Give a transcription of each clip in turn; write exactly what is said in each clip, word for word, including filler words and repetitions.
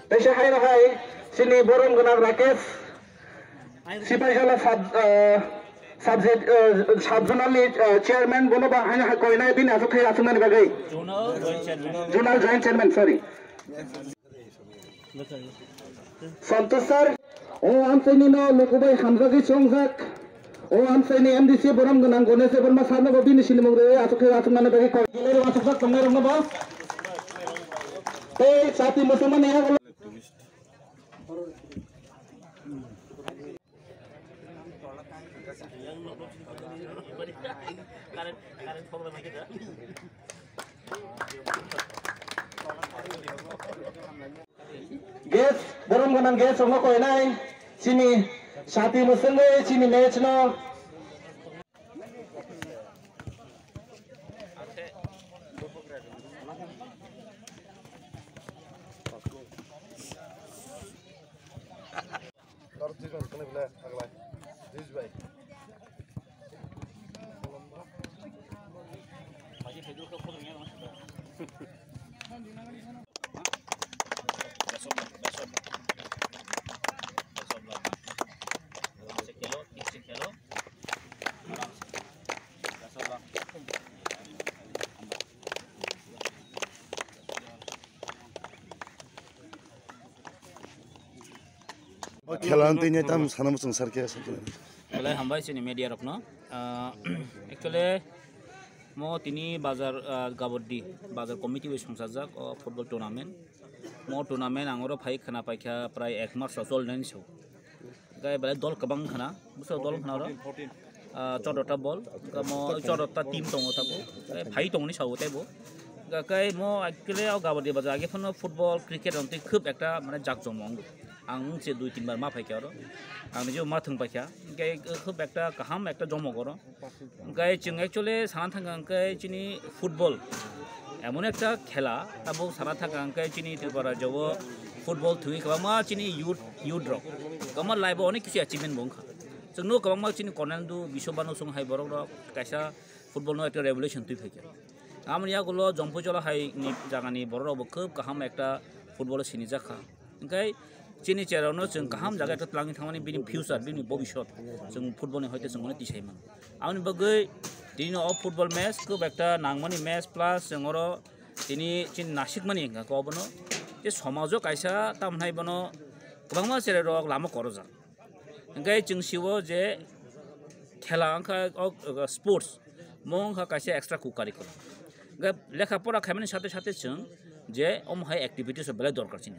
Teisa hai no hai, chini borom gwnang Rakesh, Sipaijala sub, uh, subject, uh, sub zonal ni, uh, chairman, bono ba hai no hai koinai bini aswk thai aswk nani bagwi. Zonal joint chairman. Zonal joint chairman, sorry. Santosh sir, o amchaini no lukubai hamjagwi chongjak. O amchaini M D C borom gwnang Ganesh Debbarma sir no bo bini sinimung rwi aswk khe aswk nani bagwi kok. Gilai rw aswk jak tongnai rok no bo. Tei chati muchungmani yago. Guest, borom gwnang guest rokno koinai, chini sati mwswngwi chini match no. Norok twi jon khwnwi belai aglai. Twi bai. O khela wng twi tam sana muchung sar khe aswk khe. Belai hambai chini media rokno. Ah, actually, mo tini bazar, ah, Gaboddi bazar committee bai songchajak o football tournament. Mo tournament ang oro phai khwna paikha prai ek mas rok chol nani so. Gai belai dol kwbang khwna, buso dol khwna oro. Ah, chodota bol, mo chodota team tongo tabo. Gai phai tongni sao taibo. Ga kai mo actually o Gaboddi bazar age phano football, cricket rok twi khub ekta mane jak jomong. Ang mungse dui tin bar ma phaikha oro. Ang nijebo ma thwng paikha. Hingke khub ekta kaham ekta jomok oro. Hingke chwng actually sana thangkha hingke chini football emon ekta khela, tabuk sana thangkha hingke chini Tripura rajyo football thwngwi kwbangma chini youth, youth rok kwbangma life o onek kisu achievement bo wngkha. Chwngno kwbangma chini Cornel Du, Biswa Banu song hai borok rok kaisa football no ekta revolution twi phaikha. Amoni yagulo Jompuijola hai ni jagani borok rok bo khub kaham ekta football o sinijak kha. Hingke chini cherokno chwng kaham jaga ekta twlangwi thangmani bini future, bini bobisot chwng football ni hoite chwng bono tisai mano. Aboni bagwi tini o football match khub ekta nangmani match plus chwng oro tini chini nasikmani hingka khe obono je somajo kaisa tamhinai bono kwbangma cherai rok lama korojak. Hingke chwng siwo je khela wngkha o, o, sports, mo wngkha kaisa extra curriculum. Hingke lekha pora khaimani sate sate chwng je omo hai activities o belai dorkar chini.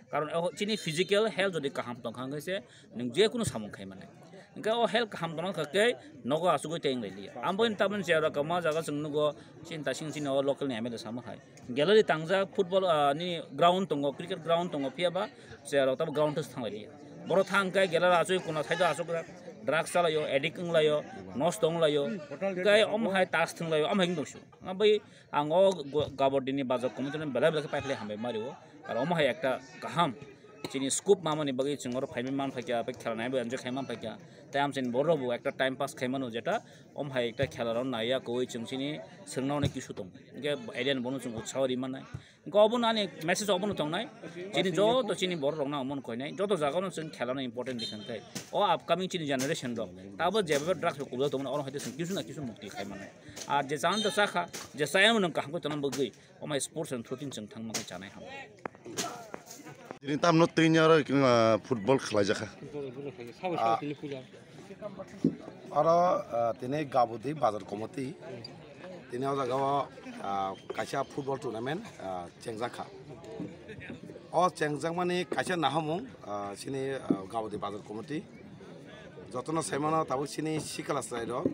Karon o chini physical health jodi kaham tongkha hingke se nwng je kunu samung khai mannai. Hingke o health kaham tongkha khe nogo asugwi tei wng lai liya. Ambo ni tabun je oro kwma jaga chwng nugo chini tasing chini o local ni M L A samo hai. Gallery tangjak football, ah, ni ground tongo, cricket ground tongo, phiya ba chwng rok tamo ground thang lai liya. Borok thang khe gallery asui kuna thaido asuk drugs chalaio, addict wng laio, nosto wng laio, tei omo hai tas thwng laio, omo hai wng tongsu. Abo ang o go-, Gaboddi ni bazar committee no belai belai khe paiphlai hambai mario. Aro omo hai ekta kaham chini scope mamani bagwi chwng oro phaiwi man phaikha, abo khela naibo enjoy khai man phaikha. Tei amchini borok bo ekta time pass khai mano jeta omo hai ekta khela rok naiya koi chwng chini swrwngna onek kisu tong. Hingke area ni bono chwng utsaho ri mannai. Hingke obono ani message obono tongnai. Chini joto chini borok rokno omono koinai. Joto jaga no chwng khela no important dikha khe. O upcoming chini generation rok. Tabo jeba drugs rok kubui tongmani oro haite chwng kisu na kisu mukti khai mannai. Ar je chana to chakha, je chaya mano kaham khe tongna bagwi. Omo hai sports and shooting chwng thangma khe chanai ham. Tini tamno twi oro, ah, football khlai jakha. Football, football khlai jakha. Sabo, sabo tini puja. Oro, ah, tini Gaboddi bazar committee. Tini o jaga o, ah, kaisa football tournament, ah, chengjak kha. O chengjakmani kaisa nahamung, ah, chini, ah, Gaboddi bazar committee. Jotono saimano tabuk chini sikla chwrai rok.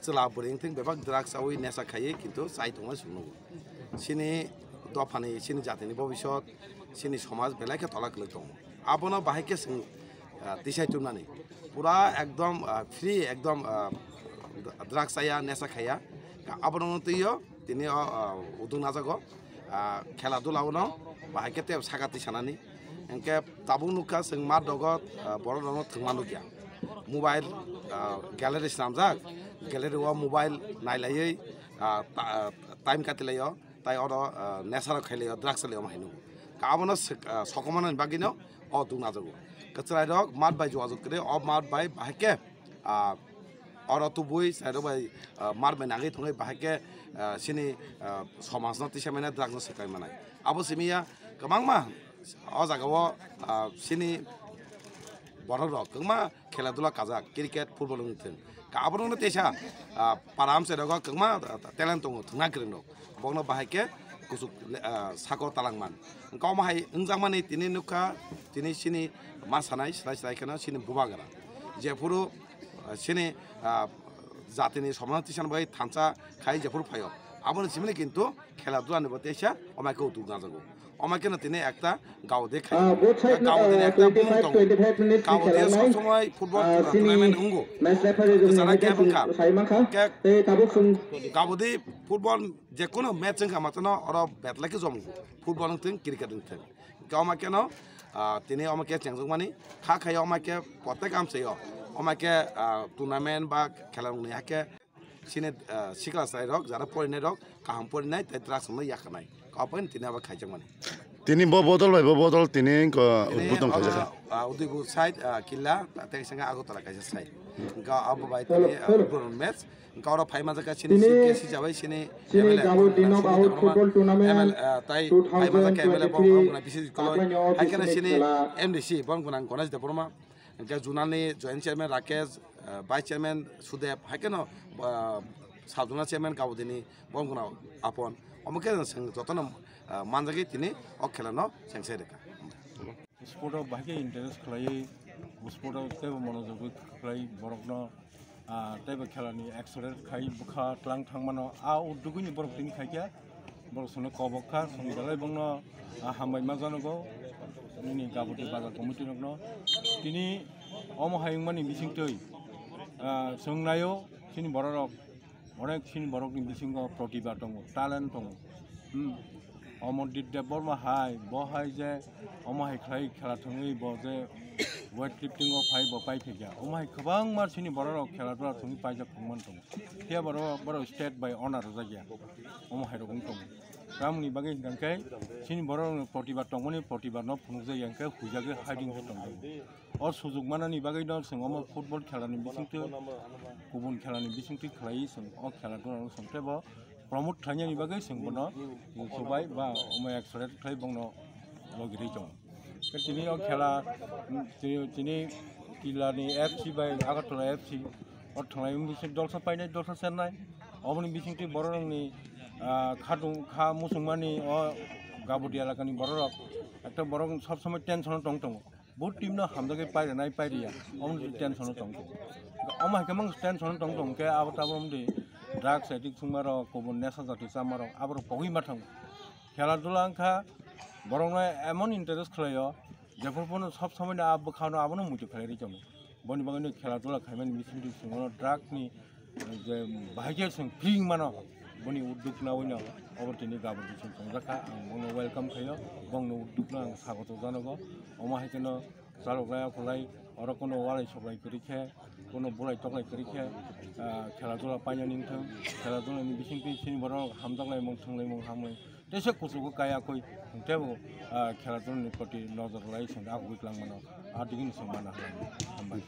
Chwla bwrwi wngthung bebak drugs chawi nesa khaiwi kintu chai tongmani chwng nugo. Chini dophani, chini jatini bobisot, chini somaj belai khe tola kwlwk tongo. Abono bahai khe chwng, ah, tisai tubnani. Pura ekdom, ah, free, ekdom, ah, drugs chaya, nesa khaiya. Abono twio tini o, ah, uduk najago. Ah, khela dula uno bahai khe tei saka twi sanani. Hwnkhe tabuk nukha chwng mat rogo, ah, borok rokno thwngma nukya. Mobile, ah, gallery swnamjak, gallery o mobile nailaiwi, ah, ta-, ah, time katilaio, tai oro, ah, nesa rok khailaio, drugs laio omo hai nukgo. Ka abono sek-, ah, sokomornani bagwino o duk najago. Kwchwrai rok mat bai jogajog kwrwi, o mat bai bahai khe, ah, oro tubui chwrai rok bai, ah, mat bai nangwi thangwi bahai khe, ah, chini, ah, somajno tisa manya drugs no swkang manai. Abo simi ya kwbangma o jaga o, ah, chini borok rok kwbangma khela dula kajak, cricket, football wng thwng. Ka-, abono teisa, ah, para amchai rogo kwbangma, ah, talent tongo, thwngna kwrwng rok. Bokno bahai khe kuchuk, ah, sako talangman. Wngkha omo hai wngjakmani tini nukha, tini chini ma sanai, slai slai kheno chini bubagra. Jephuru, ah, chini, ah, jatini somajno tisana bai thansa khai jephuru phaio. Aboni simini kintu khela dula ni bo teisa omo hai khe utuk najago. Omo hai kheno tini ekta Gaudi khai. Ah, both side no, Gaudi ni ah, ekta twenty-five, bumung tongo. Twenty-five minutes ni Gaudi khela sob nai. Somoi football, ah, ah, chini tournament wngo. Match referee rok ni kwchara hai khe khe bwkha. Chwng sai mankha. Khe tei tabuk chwng Gaudi football jekunu match wngkha matano oro betlai khe jomgo. Football wngthwng, cricket wngthwng. Hwnkhe omo kheno, ah, tini omo khe chengjokmani kha khaio omo khe protek amchaio. Omo khe, ah, tournament ba khela wngni hakhe Chini, ah, sikla chwrai rok, jara porinai rok, kaham porinai, tei drugs no yakarnai. Kaupang tini abo khaijakmani. Tini bo bodol bai bo bodol tini ko Tini Udbudon omo, khaijak. Ah, Udaipur side, ah, Killa, tei sanga Agartala kaisa side. Hwnkhe abo bai tini, ah, Udbudon match. Hwnkhe oro phai manjak kha chini Tini, C K C jabai chini chini M L A, Gabo Dino Bahut Football Tournament M L A, ah, tai phai manjak kha M L A bo two thousand twenty-three, Gabo Guna bisi koloi. Kaplani o Hai kheno chini chini khela. M D C, bon gwnang Ganesh Debbarma. Hwnkhe zonal ni joint chairman Rakesh, ah, vice chairman Sudeb, hai kheno, ah, sub zonal chairman Gaudi ni bon gwnang Apon. Omo khe chwng jotono, ah, manjagwi tini o khela no chengsai rwkha. Sport o bahai khe interest khlaiwi, sport o teibo monojogwi khlai borokno, ah, teibo khela ni accelerate khai bwkha tlang thangmano, a o dugui ni borok tini khai khe. Borok chwngno kobok kha, chwng belai bongno, ah, hambai ma janogo, nini Gabodi bazar committee rokno. Tini omo hai wngmani bisingtwi, ah, chwng naio, chini bororok, onek chini borokni bisingo protibha tongo, talent tongo. Hmm. Omorjit Debbarma hai, bo hai je omo hai khlai khela thwngwi bo je weight lifting o phai bo pai phaikha. Omo hai kwbangma chini bororok khela dula thwngwi paijak thwngman tongo. Phiya borok, borok state bai honor rwjakya. Omo hai rok wng tongo. Tamoni bagwi hwnkha khe chini borok protibad tongmani protibad no phunukjakya hwnkhe huijagwi hiding khe tongjago. O sujuk manani bagwi no chwng omo football khela ni bisingtwi kubun khela ni bisingtwi khlaiwi chwng o khela dula no chwng teibo promote khlainani bagwi chwng bono chubai ba omo accelerate khlai bongno logirwi tongo. Tei tini o khela, mm, tini, tini Killa ni F C bai Agartala F C o thwnglai wngwi se dolsa painai, dolsa chennai. Oboni bisingtwi bororokni, ah, khatung kha muchungmani o Gabodi elakani bororok ekta borok sob somoi tension o tong tongo. Bo team no hamjagwi pairinai pairiya, omo tension o tong tongo. Omo hai khe mang tension o tong tong khe abo tabuk wngdi drugs addict thwngmarok, kubun nesa jati chamarok, aborok pogwi ma thango. Khela dula wngkha borokno emon interest khlaio, jephuru phano sob somoi no a bwkhano abono muitu khlai rwi tongo. Boni bagwino khela dula khaimani bisingtwi chwng bono drug ni, eh, je bahai khe chwng free wng mano, boni udduk nawi no obo tini Gabodi chwng tongjakha, ang bono welcome khaio, bongni udduk no ang sagoto janogo. Omo hai kheno chalok lai akhulai, oro kono walai soklai kwrwi khe, kono bulai toklai kwrwi khe, ah, khela dula painani wngthung, khela dula ni bisingtwi chini borok hamjaklaimung, thwnglaimung, hamlaimung. Teisa kuchugo kaya koi, tebo, ah, khela dula ni proti nojor lai sing agugwi twlang mano. Ah, digini sing mana halai. Hambai.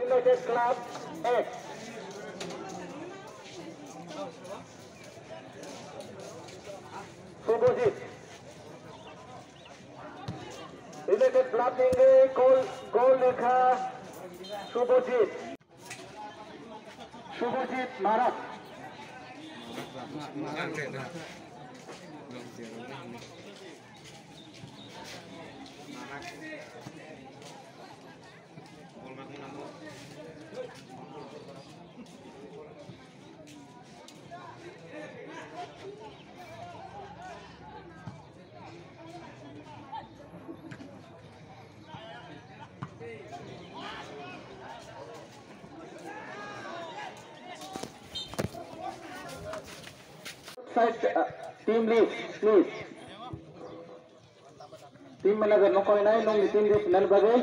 United Club X. Subhajit. United Club ni wngwi goal, goal rikha Subhajit. Subhajit Marak. Side, uh, team lead, please. Team manager no koinai nongni team lead nani bagwi.